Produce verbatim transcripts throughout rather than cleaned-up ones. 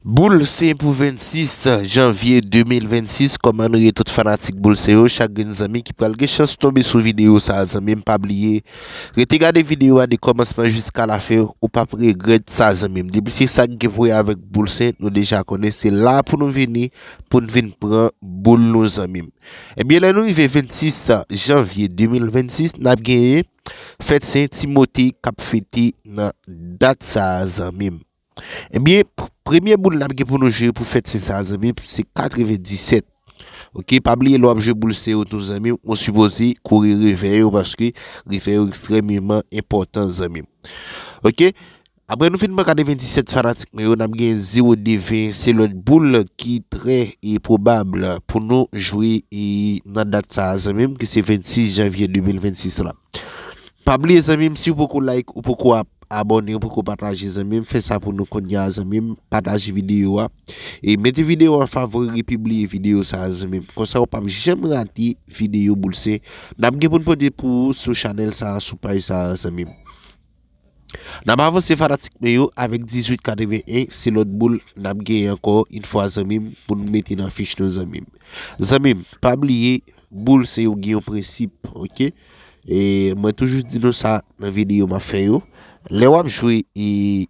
Boul Sen pou vennsis janvye de mil vennsis, kòman nou ye tout fanatik Boul Sen yo, chak grenn zanmi ki pral gen chans tonbe sou videyo sa a, zanmi m, pa bliye rete gade videyo a de kòmansman jiska lafen, ou p ap regrèt sa, zanmi m. Depi se sa k gen pou wè avèk Boul Sen, nou deja konnen se la pou nou vini, pou n vin pran boul nou, zanmi m. Ebyen, lè nou rive vennsis janvye de mil vennsis, n ap genyen fèt Sen Timote k ap fete nan dat sa a, zanmi m. Ebyen, p- premye boul n ap gen pou nou jwe pou fèt Sen sa a, zanmi m, se katrevendisèt. Oke, pa bliye lè w ap jwe boul Sen yo tou, zanmi m, ou sipoze kouri revè yo, paske revè yo ekstrèmeman enpòtan, zanmi m. Oke, apre nou fin pran katrevendisèt, fanatik mwen yo, n ap gen zewo de ven, se lòt boul ki trè e pwobab pou nou jwe e nan dat sa a, zanmi m, ki se vennsis janvye de mil vennsis la. Pa bliye, zanmi m, si w poko like, ou poko ap- abòne, ou poko pataje, zanmi m, fè sa pou nou kounye a, zanmi m, pataje videyo a. E mete videyo an favori, pibliye videyo sa a, zanmi m. Konsa w p ap janm rate videyo Boul Sen n ap gen pou n pote pou ou sou chanèl sa a, sou paj sa a, zanmi m. N ap avanse, fanatik mwen yo, avèk dizuit katreven en, se lòt boul n ap genyen ankò yon fwa, zanmi m, pou n mete nan fich nou, zanmi m. Zanmi m, pa bliye, Boul Sen yo gen yon prensip, oke? E mwen toujou di nou sa nan videyo m ap fè yo. Lè w ap jwe e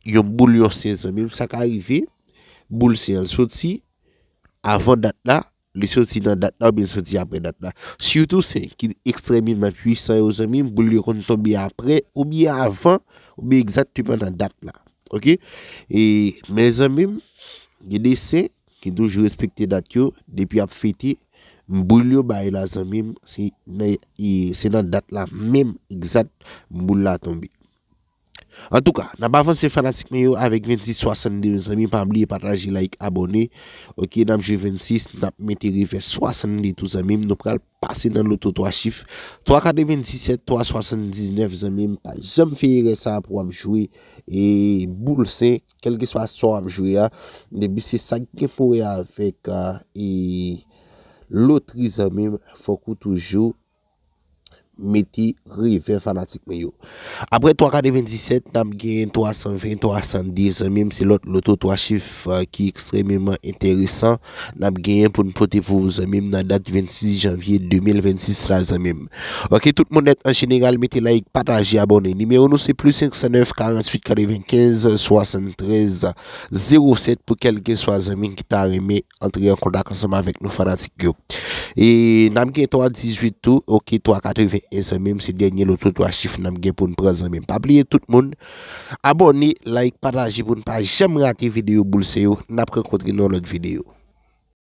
yon boul yon Sen, zanmi m, sa ka rive, boul Sen an soti avan dat la, li soti nan dat la oubyen li soti apre dat la. Sitou Sen ki ekstrèmeman pwisan yo, zanmi m, boul yo konn tonbe apre oubyen avan oubyen egzakteman nan dat la. Oke? E, men, zanmi m, gen de Sen ki toujou respekte dat yo, depi ap fete, boul yo bay la, zanmi m, se nan, e, se nan dat la menm egzat boul la tonbe. Antouka, n ap avanse, fanatik mwen yo, avèk vennsis swasannde, zanmi, pa bliye pataje, like, abòne. Oke, n ap jwe vennsis, n ap mete revè swasannde tou, zanmi m, nou pral pase nan loto twa chif. Twa katrevendisèt, twa swasanndiznèf, zanmi m, pa janm fè erè sa a pou w ap jwe e Boul Sen, kèlkeswa sa w ap jwe a. Depi se sa k gen pou wè avèk, a, e lotri, zanmi m, fòk ou toujou mete revè, fanatik mwen yo. Apre twa katrevendisèt, n ap gen twa san ven, twa san de, zanmi m, se lòt loto twa chif, a, ki ekstrèmeman enteresan. N ap genyen pou n pote pou ou, zanmi m, nan dat vennsis janvye de mil vennsis la, zanmi m. Oke, tout moun nèt an jeneral, mete like, pataje, abòne. Nimewo nou se plis senk san nèf, karanntuit, katrevenkenz, swasanntrèz, zewo sèt pou kèlkeswa, zanmi m, ki ta renmen antre an kontak ansanm avèk nou, fanatik yo. E n ap gen twa dizuit tou, oke, twa katreven en, zanmi m, se dènye loto twa chif n ap gen pou n pran, zanmi m. Pa bliye, tout moun, abòne, like, pataje pou n pa janm rate videyo Boul Sen yo. N ap rankontre nan lòt videyo.